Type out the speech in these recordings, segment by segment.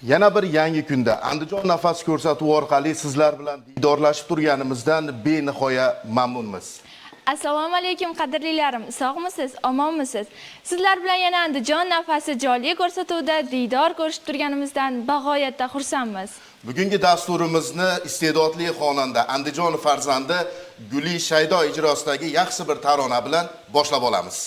Yana bir yangi kunda Andijon nafasi ko'rsatuvi orqali sizlar bilan diydorlashib turganimizdan benihoya mamnunmiz. Assalomu alaykum qadrlilarim, sog'misiz, omonmisiz? Sizlar bilan yana Andijon nafasi jonli ko'rsatuvida diydor ko'rishib turganimizdan bag'oyatda xursandmiz. Bugungi dasturimizni iste'dodli xonanda Andijon farzandi Guli Shaydo ijrosidagi yaxshi bir tarona bilan boshlab olamiz.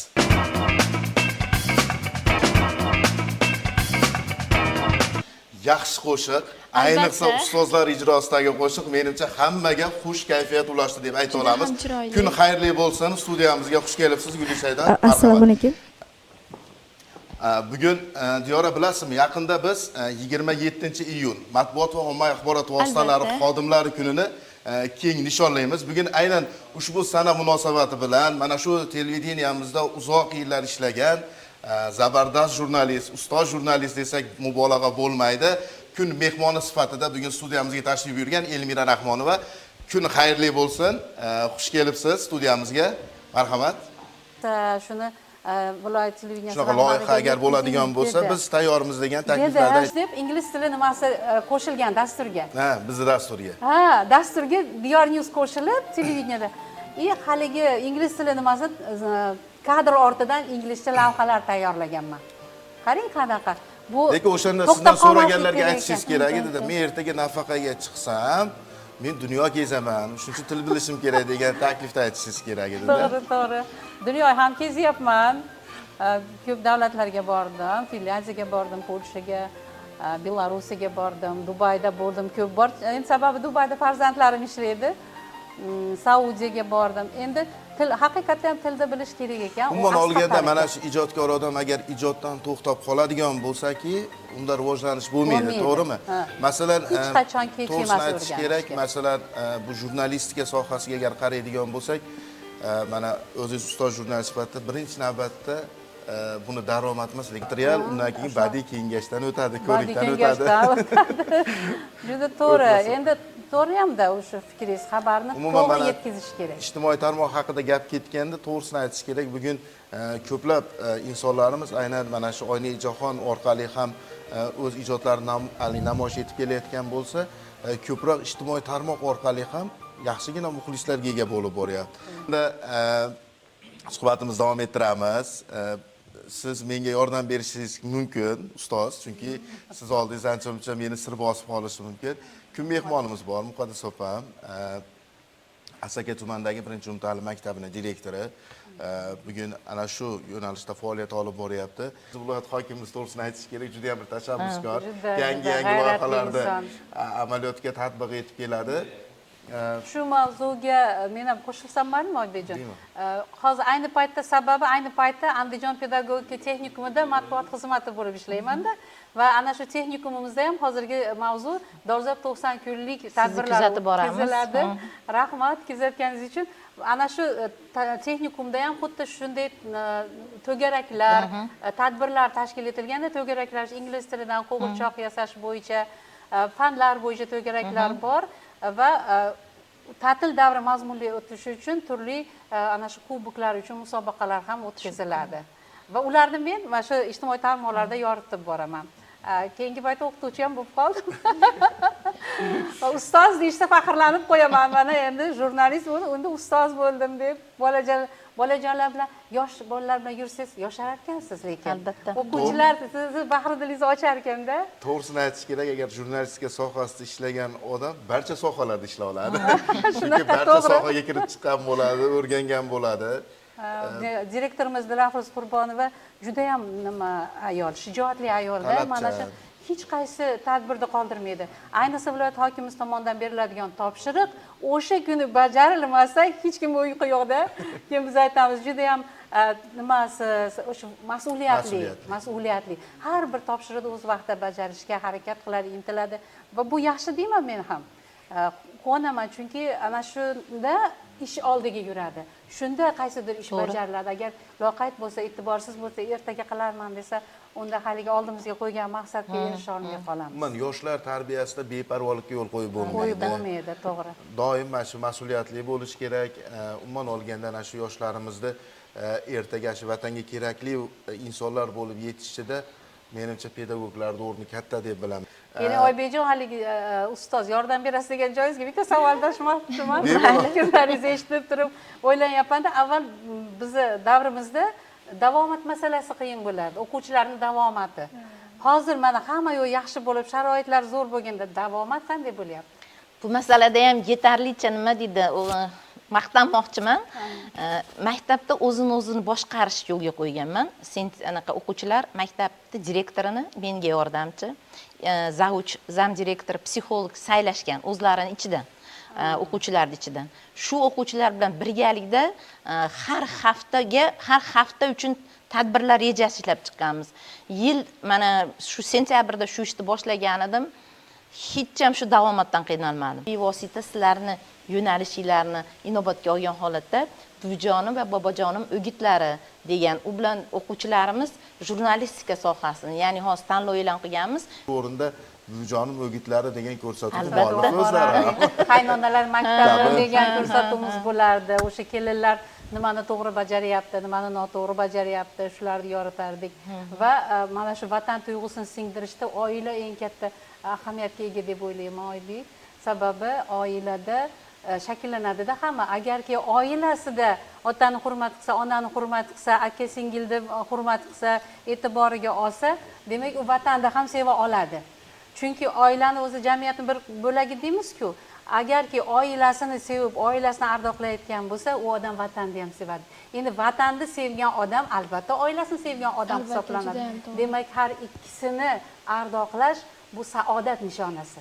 Yaxshi qo'shiq, ayniqsa ustozlar ijrosidagi qo'shiq menimcha hammaga xush kayfiyat ulashdi deb ayta olamiz. Kun xayrli bo'lsin, studiyamizga xush kelibsiz Guli Shaydo. Assalomu alaykum. Bugun Diyora, bilasizmi, yaqinda biz 27 iyun matbuot va ommaviy axborot vositalari xodimlari kunini keng nishonlaymiz. Bugun aynan ushbu sana munosabati bilan mana shu televideniyamizda uzoq yillar ishlagan zabardast jurnalist, ustoz jurnalist desak mubolag'a bo'lmaydi. Kun mehmoni sifatida bugun studiyamizga tashrif buyurgan Elmira Rahmonova. Kun xayrli bo'lsin. Xush kelibsiz studiyamizga. Marhamat. Shuni viloyat televideniyasi Shunaqa loyiha agar bo'ladigan bo'lsa, biz tayyormiz degan takliflarda deb ingliz tili nimasi qo'shilgan dasturga. Ha, bizni dasturga. Ha, dasturga Diyor News qo'shilib televideniyada. И haligi ingliz tili nimasi kadr ortidan inglizcha lavhalar tayyorlaganman. Qarang qanaqa. Bu lekin o'shanda sizdan so'raganlarga aytishingiz kerak edi, men ertaga nafaqaga chiqsam, men dunyo kezaman, shuning uchun til bilishim kerak degan taklifni aytishingiz kerak edi. To'g'ri, to'g'ri. Dunyo ham kezyapman. Ko'p davlatlarga bordim, Finlyandiyaga bordim, Polshaga, Belorussiyaga bordim, Dubayda bo'ldim, ko'p bor. Endi sababi Dubayda farzandlarim ishlaydi. Saudiyaga bordim. Endi til haqiqatdan ham tilni bilish kerak ekan. Umuman olganda mana shu ijodkor odam agar ijoddan to'xtab qoladigan bo'lsa-ki, unda rivojlanish bo'lmaydi, to'g'rimi? Masalan, hech qachon kech emas aytish kerak, masalan, bu jurnalistika sohasiga agar qaraydigan bo'lsak, mana o'zingiz ustoz jurnalist sifatida birinchi navbatda buni daromad emas, lekin material, undan keyin badiiy kengashdan o'tadi, ko'rikdan o'tadi. Juda to'g'ri. Endi to'g'ri hamda o'sha fikringiz, xabarni to'g'ri yetkazish kerak. Ijtimoiy tarmoq haqida gap ketganda to'g'risini aytish kerak, bugun ko'plab insonlarimiz aynan mana shu Oynai jahon orqali ham o'z ijodlarini namoyish etib kelayotgan bo'lsa, ko'proq ijtimoiy tarmoq orqali ham yaxshigina muxlislarga ega bo'lib boryapti. Endi suhbatimizni davom ettiramiz. Siz menga yordam berishingiz mumkin, ustoz, chunki siz oldingiz ancha-muncha meni sir bosib qolishi mumkin. Kun mehmonimiz bor, Muqaddas opam, Asaka tumanidagi 1-umumta'lim maktabining direktori. Bugun ana shu yo'nalishda faoliyat olib boryapti. Viloyat hokimimiz to'g'risini aytish kerak, juda ham bir tashabbuskor, yangi loyihalarni amaliyotga tatbiq etib keladi. Shu mavzuga men ham qo'shilsam maylimi, Oybekjon? Hozir ayni paytda sababi ayni paytda Andijon pedagogika texnikumida matbuot xizmati bo'lib ishlaymanda va ana shu texnikumimizda ham hozirgi mavzu dolzarb 90 kunlik tadbirlar o'tkaziladi. Rahmat kuzatganingiz uchun. Ana shu texnikumda ham xuddi shunday to'garaklar, tadbirlar tashkil etilganda, to'garaklar ingliz tilidan qo'g'irchoq yasash bo'yicha, fanlar bo'yicha to'garaklar bor va ta'til davri mazmunli o'tishi uchun turli ana shu kuboklar uchun musobaqalar ham o'tkaziladi. Va ularni men mana shu ijtimoiy tarmoqlarda yoritib boraman. Keyingi paytda o'qituvchi ham bo'lib qoldim. Ustoz deyishda faxrlanib qo'yaman. Mana endi jurnalist bo'ldim, endi ustoz bo'ldim deb bolajonlar bilan, yosh bolalar bilan yursangiz yosharar ekansiz lekin. Albatta. O'quvchilar sizni bahri dilingizni ochar ekanda. To'g'risini aytish kerak, agar jurnalistika sohasida ishlagan odam barcha sohalarda ishlay oladi. Chunki barcha sohaga kirib chiqqan bo'ladi, o'rgangan bo'ladi. Direktorimiz Dilafruz Qurbonova juda ham nima ayol, shijoatli ayolda. Mana shu hech qaysi tadbirni qoldirmaydi. Ayniqsa viloyat hokimimiz tomonidan beriladigan topshiriq o'sha kuni bajarilmasa hech kim uyqu yo'qda. Keyin biz aytamiz, juda ham nimasi o'sha mas'uliyatli. Har bir topshiriqni o'z vaqtida bajarishga harakat qiladi, intiladi va bu yaxshi deyman men ham. Quvonaman, chunki ana shunda ish oldiga yuradi. Shunda qaysidir ish bajariladi. Agar loqayd bo'lsa, e'tiborsiz bo'lsa, ertaga qilarman desa, unda haligi oldimizga qo'ygan maqsadga erisha olmay qolamiz. Umuman yoshlar tarbiyasida beparvolikka yo'l qo'yib bo'lmaydi. Qo'yib bo'lmaydi, to'g'ri. Doim mana shu mas'uliyatli bo'lish kerak. Umuman olganda ana shu yoshlarimizni ertaga shu vatanga kerakli insonlar bo'lib yetishishida Menimcha, pedagoglarni o'rni katta deb bilaman. Ya'ni Oybekjon, haligi ustoz yordam berasiz degan joyingizga bitta savoldashmoqchiman. Fikrlaringizni eshitib turib o'ylanyapman-da, avval bizni davrimizda davomat masalasi qiyin bo'lardi, o'quvchilarning davomati. Hozir mana hamma yo'q yaxshi bo'lib, sharoitlar zo'r bo'lganda davomat qanday bo'lyapti? Bu masalada ham yetarlicha nima deydi, maqtanmoqchiman. Maktabda o'zini o'zini boshqarish yo'lga qo'yganman. Sen anaqa o'quvchilar maktabni direktorini menga yordamchi, zavuch, зам direktor, psixolog saylashgan o'zlarini ichidan, o'quvchilarning ichidan. Shu o'quvchilar bilan birgalikda har haftaga, har hafta uchun tadbirlar rejasi ishlab chiqqanmiz. Yil mana shu sentyabrda shu ishni boshlagan edim. Hech ham shu davomatdan qiynalmadim. Bevosita sizlarni yo'nalishinglarni inobatga olgan holatda buvijonim va bobojonim o'gitlari degan, u bilan o'quvchilarimiz jurnalistika sohasini, ya'ni hozir tanlov e'lon qilganmiz. Bu o'rinda buvijonim o'gitlari degan ko'rsatuvni Albatta. muallifi o'zlari. Qaynonalar maktabi Tabii. degan ko'rsatuvimiz bo'lardi. O'sha kelinlar nimani to'g'ri bajaryapti, nimani noto'g'ri bajaryapti, shularni yoritardik. Va mana shu vatan tuyg'usini singdirishda oila eng katta ahamiyatga ega deb o'ylayman, Oybek. Sababi oilada shakllanadida hamma. Agarki oilasida otani hurmat qilsa, onani hurmat qilsa, aka singilni hurmat qilsa, e'tiboriga olsa, demak u vatanni ham seva oladi. Chunki oilani o'zi jamiyatning bir bo'lagi deymiz-ku. Agarki oilasini sevib, oilasini ardoqlayotgan bo'lsa, u odam vatanni ham sevadi. Endi vatanni sevgan odam albatta oilasini sevgan odam Albatta, hisoblanadi. juda ham to'g'ri. Demak, har ikkisini ardoqlash bu saodat nishonasi.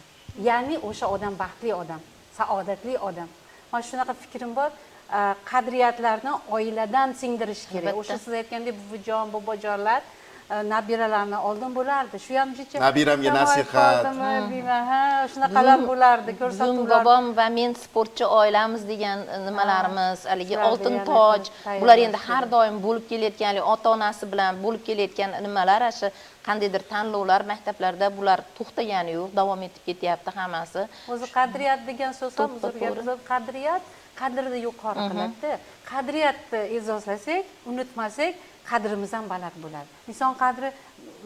Ya'ni o'sha odam baxtli odam, saodatli odam. Mana shunaqa fikrim bor. Qadriyatlarni oiladan singdirish kerak. Albatta. O'sha siz aytgandek buvijon, bobojonlar nabiralarni oldin bo'lardi. Shu ham jicha Nabiramga kamayib nasihat. qoldimi deyman, ha, shunaqalar bo'lardi, Buvim, ko'rsatuvlar. bobom va men sportchi oilamiz degan nimalarimiz, haligi Shularni oltin yana toj, tayyorlash bular endi har kerak. doim bo'lib kelayotgan, haligi ota-onasi bilan bo'lib kelayotgan nimalar, shu qandaydir tanlovlar maktablarda bular to'xtagani yo'q, davom etib ketyapti hammasi. O'zi qadriyat degan so'z ham To'ppa uzr to'g'ri. gapirib, qadriyat qadrni yuqori qiladi. Qadriyatni e'zozlasak, unutmasak, qadrimiz ham baland bo'ladi. Inson qadri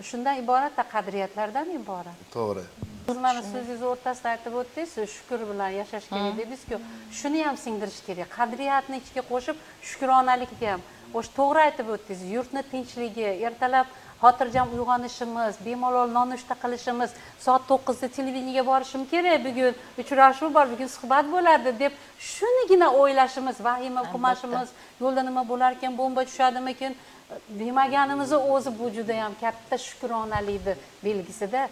shundan iboratda, qadriyatlardan iborat. To'g'ri. Siz mana so'zingiz o'rtasida aytib o'tdingiz, shukr bilan yashash kerak dedingiz-ku. Shuni ham singdirish kerak. Qadriyatni ichiga qo'shib, shukronalikni ham. O'sha to'g'ri aytib o'tdingiz, yurtni tinchligi, ertalab xotirjam uyg'onishimiz, bemalol nonushta qilishimiz, soat 9da televideniyaga borishim kerak, bugun uchrashuv bor, bugun suhbat bo'ladi deb shunigina o'ylashimiz, vahima qilmashimiz, yo'lda nima bo'lar ekan, bomba tushadimikin demaganimizni o'zi bu juda ham katta shukronalikni belgisida.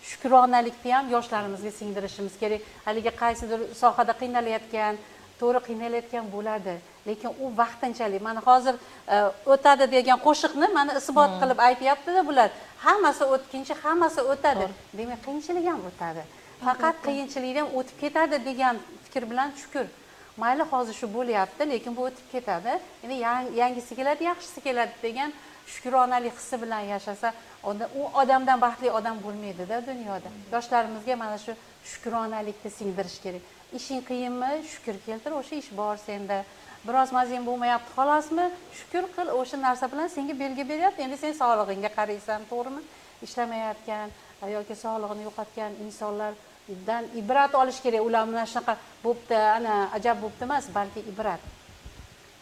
Shukronalikni ham yoshlarimizga singdirishimiz kerak. Haligi qaysidir sohada qiynalayotgan, to'g'ri qiynalayotgan bo'ladi, lekin u vaqtinchalik. Mana hozir o'tadi degan qo'shiqni mana isbot qilib aytyapti-da bular. Hammasi o'tkinchi, hammasi o'tadi. Demak, qiyinchilik ham o'tadi. Faqat qiyinchilikdan ham o'tib ketadi degan fikr bilan shukr. Mayli, hozir shu bo'lyapti, lekin bu o'tib ketadi. Endi yangisi keladi, yaxshisi keladi degan shukronalik hissi bilan yashasa, u odamdan baxtli odam bo'lmaydi-da dunyoda. Yoshlarimizga mana shu shukronalikni singdirish kerak. Ishing qiyinmi, shukr keltir, o'sha ish bor senda. Biroz mazing bo'lmayapti, xolosmi? Shukr qil, o'sha narsa bilan senga belgi beryapti. Endi sen sog'lig'ingga qaraysan, to'g'rimi? Ishlamayotgan yoki sog'lig'ini yo'qotgan insonlardan ibrat olish kerak. Ular mana shunaqa bo'pti, ana ajab bo'pti emas, balki ibrat.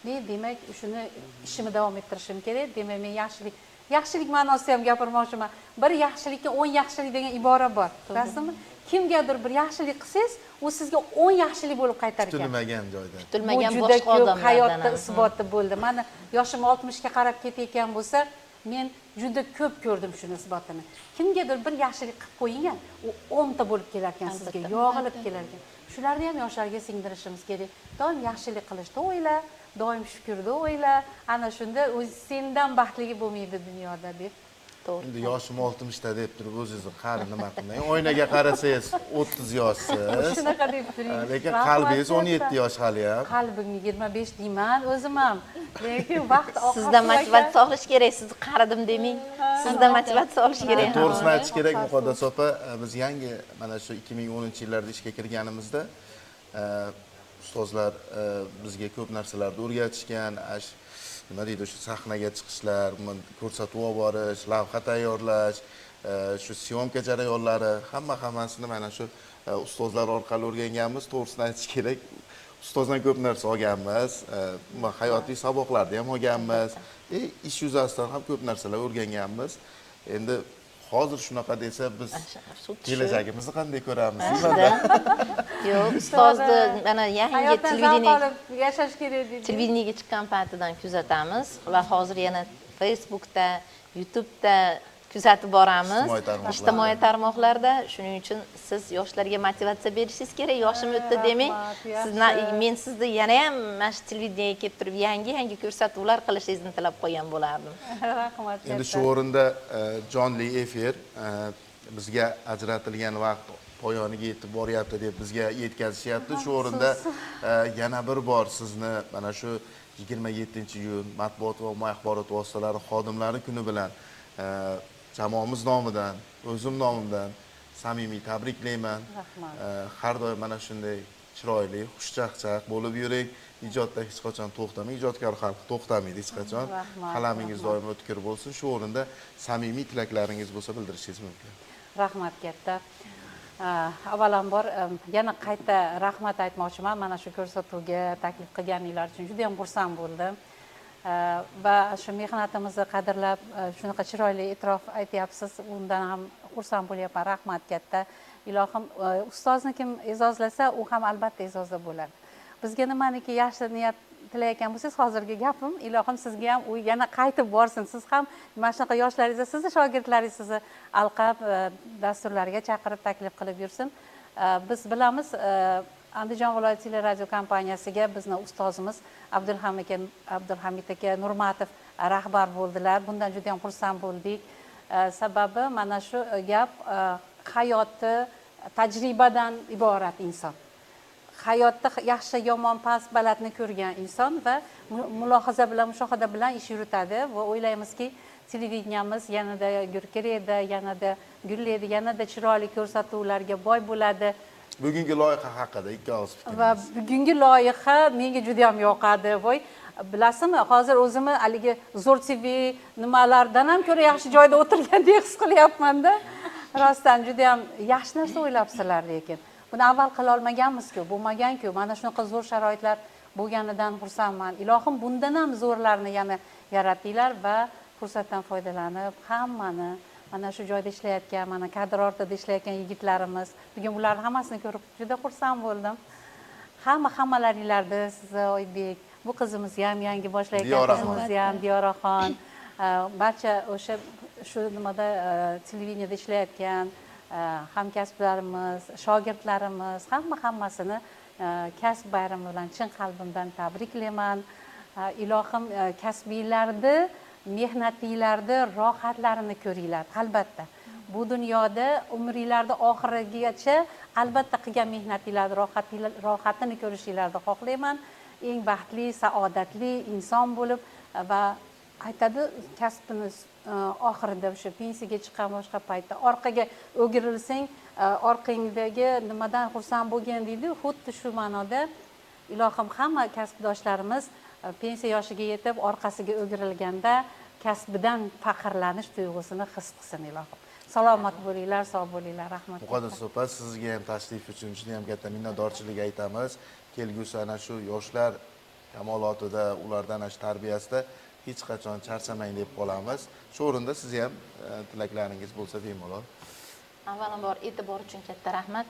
Men demak shuni ishimni davom ettirishim kerak. Demak men yaxshilik, yaxshilik ma'nosida ham gapirmoqchiman. Bir yaxshilikka 10 yaxshilik degan ibora bor. Bilasizmi? Kimgadir bir yaxshilik qilsangiz, u sizga 10 yaxshilik bo'lib qaytar ekan. Kutilmagan joydan. Kutilmagan Bu juda boshqa ko'p odamlardan hayotda ham. isboti bo'ldi. Mana yoshim 60 ga qarab ketayotgan bo'lsa, men juda ko'p ko'rdim shuni isbotini. Kimgadir bir yaxshilik qilib qo'ying, u 10 ta bo'lib kelar ekan sizga, yog'ilib kelar ekan. Shularni ham yoshlarga singdirishimiz kerak. Doim yaxshilik qilishni o'yla, doim shukrni o'yla. Ana shunda o'zi sendan baxtligi bo'lmaydi dunyoda deb. To'g'ri. Endi yoshim 60 ta deb turib o'zingizni qari nima qilmang. Oynaga qarasangiz 30 yoshsiz. Shunaqa deb turing. Lekin Rahmat qalbingiz 17 katta. yosh hali ham. Qalbim 25 deyman o'zim ham. Lekin vaqt oqib Sizda motivatsiya olish kerak, sizni qaridim demang. Sizda motivatsiya olish kerak. To'g'risini aytish kerak, Muqaddas opa, biz yangi mana shu 2010-yillarda ishga kirganimizda, ustozlar bizga ko'p narsalarni o'rgatishgan, nima deydi, o'sha sahnaga chiqishlar, ko'rsatuv olib borish, lavha tayyorlash, shu syomka jarayonlari, hammasini mana shu ustozlar orqali o'rganganmiz. To'g'risini aytish kerak, ustozdan ko'p narsa olganmiz, hayotiy saboqlarni ham olganmiz, ish yuzasidan ham ko'p narsalar o'rganganmiz. Endi hozir shunaqa desa, biz kelajagimizni qanday ko'ramiz? Yo'q, ustozni mana yangi televideniye yashash kerak deydi. Televideniyega chiqqan paytidan kuzatamiz va hozir yana Facebookda, YouTube'da kuzatib boramiz, ijtimoiy tarmoqlarda. Shuning uchun siz yoshlarga motivatsiya berishingiz kerak. Yoshim o'tdi demang. Men sizni yana ham mana shu televideniyega kelib turib yangi ko'rsatuvlar qilishingizni tilab qo'ygan bo'lardim. Rahmat. Endi shu o'rinda jonli efir bizga ajratilgan vaqt poyoniga yetib boryapti deb bizga yetkazishyapti. Shu o'rinda yana bir bor sizni mana shu 27-iyun matbuot va ommaviy axborot vositalari xodimlari kuni bilan jamoamiz nomidan, o'zim nomimdan samimiy tabriklayman. Rahmat. Har doim mana shunday chiroyli, xushchaqchaq bo'lib yuring. Ijodda hech qachon to'xtamang, ijodkor xalq to'xtamaydi hech qachon. Qalamingiz doim o'tkir bo'lsin. Shu o'rinda samimiy tilaklaringiz bo'lsa bildirishingiz mumkin. Rahmat katta. Avvalambor yana qayta rahmat aytmoqchiman mana shu ko'rsatuvga taklif qilganinglar uchun juda ham xursand bo'ldim. Va shu mehnatimizni qadrlab shunaqa chiroyli e'tirof aytyapsiz, undan ham xursand bo'lyapman. Rahmat katta. Ilohim ustozni kim e'zozlasa, u ham albatta e'zozda bo'ladi. Bizga nimaniki yaxshi niyat tilayotgan bo'lsangiz, hozirgi gapim, ilohim sizga ham u yana qaytib borsin. Siz ham mana shunaqa yoshlaringizni, sizni shogirdlaringiz sizni alqab dasturlarga chaqirib taklif qilib yursin. Biz bilamiz, Andijon viloyat teleradio kompaniyasiga bizni ustozimiz Abdulhamid aka Nurmatov rahbar bo'ldilar. Bundan juda ham xursand bo'ldik. Sababi mana shu gap, hayoti tajribadan iborat inson. Hayotda yaxshi, yomon, past, balandni ko'rgan inson va mulohaza bilan, mushohada bilan ish yuritadi va o'ylaymizki, televideniyamiz yanada gurkiraydi, yanada gullaydi, yanada chiroyli ko'rsatuvlarga boy bo'ladi. Bugungi loyiha haqida ikki og'iz fikringiz. Va bugungi loyiha menga juda ham yoqadi. Voy, bilasizmi, hozir o'zimni haligi Zo'r TV nimalardan ham ko'ra yaxshi joyda o'tirgandek his qilyapman-da. Rostdan juda ham yaxshi narsa o'ylabsizlar lekin. Buni avval qila olmaganmiz-ku, bo'lmagan-ku. Mana shunaqa zo'r sharoitlar bo'lganidan xursandman. Ilohim bundan ham zo'rlarni yana yaratinglar va fursatdan foydalanib hammani mana shu joyda ishlayotgan, mana kadr ortida ishlayotgan yigitlarimiz, bugun bularni hammasini ko'rib juda xursand bo'ldim. Hammalaringlarni, sizni Oybek, bu qizimiz ham yangi boshlayotgan qizimiz ham Diyoraxon, barcha o'sha shu nimada televideniyada ishlayotgan hamkasblarimiz, shogirdlarimiz, hammasini kasb bayrami bilan chin qalbimdan tabriklayman. Ilohim kasbiylarni, mehnatiylarni rohatlarini ko'ringlar. Albatta bu dunyoda umringlarni oxirigacha albatta qilgan mehnatinglarni rohatini ko'rishinglarni xohlayman. Eng baxtli, saodatli inson bo'lib va aytadi kasbini oxirida o'sha pensiyaga chiqqan boshqa paytda orqaga o'girilsang, orqangdagi nimadan xursand bo'lgin deydi. Xuddi shu ma'noda ilohim hamma kasbdoshlarimiz pensiya yoshiga yetib orqasiga o'girilganda kasbidan faxrlanish tuyg'usini his qilsin ilohim. Salomat bo'linglar, sog' bo'linglar. Rahmat. Muqaddas opa, sizga ham tashrif uchun juda ham katta minnatdorchilik aytamiz. Kelgusi ana shu yoshlar kamolotida, ulardan ana shu tarbiyasida hech qachon charchamang deb qolamiz. Shu o'rinda sizga ham tilaklaringiz bo'lsa bemalol. Avvalambor e'tibor uchun katta rahmat.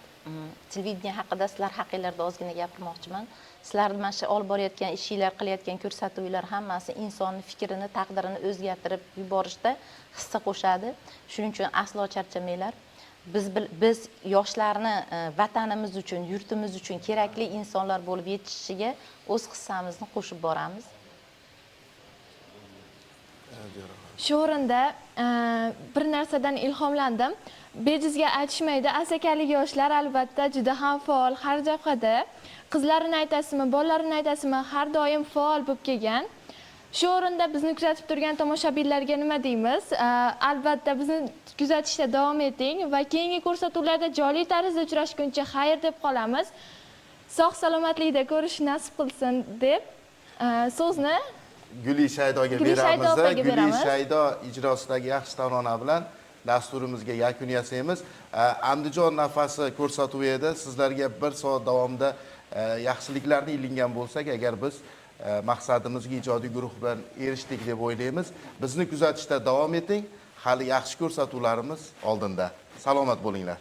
Televideniye haqida sizlar haqingizda ozgina gapirmoqchiman. Sizlarni mana shu olib borayotgan ishinglar, qilayotgan ko'rsatuvlar hammasi insonning fikrini, taqdirini o'zgartirib yuborishda hissa qo'shadi. Shuning uchun aslo charchamanglar. Biz yoshlarni vatanimiz uchun, yurtimiz uchun kerakli insonlar bo'lib yetishishiga o'z hissamizni qo'shib boramiz. Shu o'rinda bir narsadan ilhomlandim. Bejizga aytishmaydi, asakalik yoshlar albatta juda ham faol har jabhada. Qizlarini aytasizmi, bolalarini aytasizmi, har doim faol bo'lib kelgan. Shu o'rinda bizni kuzatib turgan tomoshabinlarga nima deymiz? Albatta bizni kuzatishda davom eting va keyingi ko'rsatuvlarda jonli tarzda uchrashguncha xayr deb qolamiz. Sog' salomatlikda ko'rish nasib qilsin deb so'zni Guli Shaydoga Guli Shaydo beramiz. opaga Guli beramiz. Shaydo ijrosidagi yaxshi tarona bilan dasturimizga yakun yasaymiz. Andijon nafasi ko'rsatuvi edi. Sizlarga bir soat davomida yaxshiliklarni ilingan bo'lsak, agar biz maqsadimizga ijodiy guruh bilan erishdik deb o'ylaymiz. Bizni kuzatishda davom eting. Hali yaxshi ko'rsatuvlarimiz oldinda. Salomat bo'linglar.